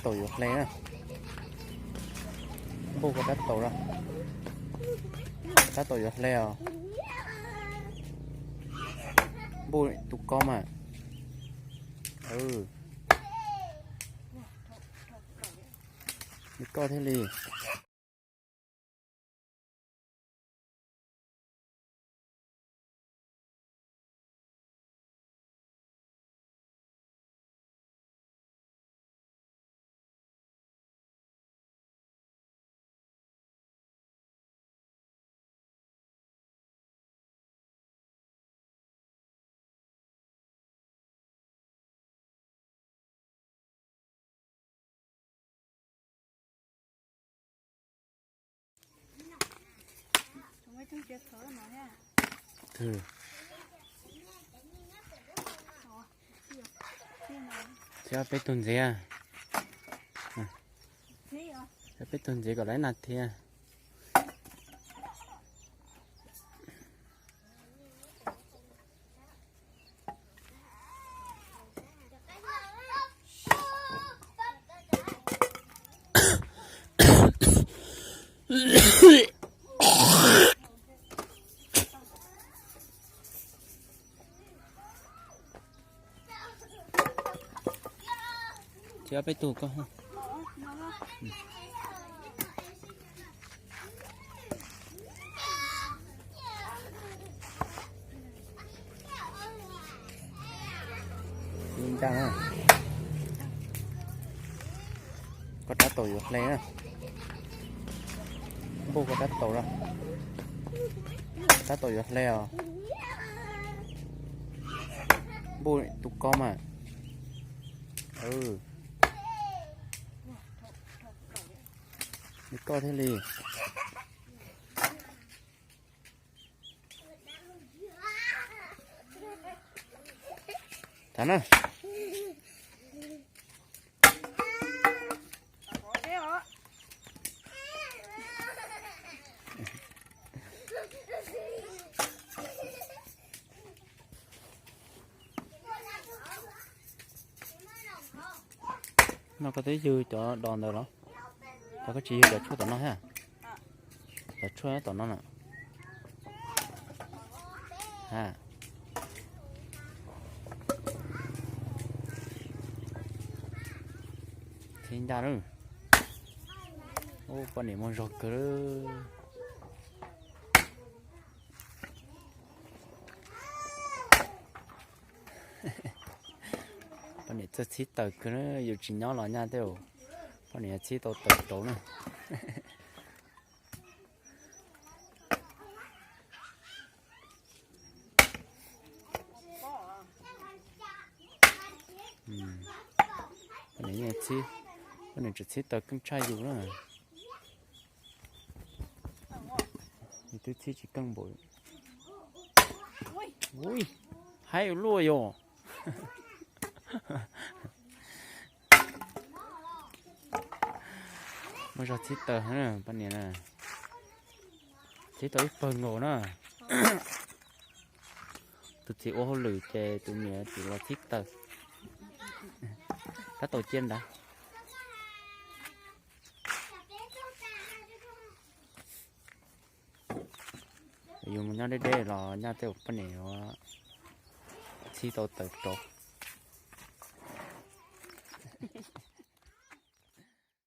taum yuav hle na. Npuj koj rab taus, rab taus yuav hle os. Npuj tus ko mas. Li koj thiaj li. Thiab peb tug ntxiv, thiab peb tug ntxiv kom lawv nas thiab. Thiab peb tug ko. Koj rab taus yuav hle na. Npuj koj rab taus, rab taus yuav hle os. Npuj tus ko mas. Li koj thiaj li. Thav na. No koj twb ywg cov dos ntawd los? Cov koj tsis ywg cov tshuaj tom no thiab? Cov tshuaj tom no na. Txhib ncaj lawm. Ub, poj niam muaj zog kawg. Poj niam txawj txhib taws kawg, yus tsis nyob los nyaj tej zaum poj niam txhib tau taws rauv na. Poj niam yeej txhib, poj niam tseem txhib taws keej tshaj yus na. Nws twb txhib tsis keej npaum. Ui, haib ua luaj yom. Muaj zog txhib taws na poj niam na. Txhib tau ib pawg nkaus na. Tus txiv ua hauj lwm ces tus niam tsis los txhib taws. Rab taus cia nrad. Yus mus nyob deb deb los nyaj tej zaum poj niam yuav txhib tau taws rauv.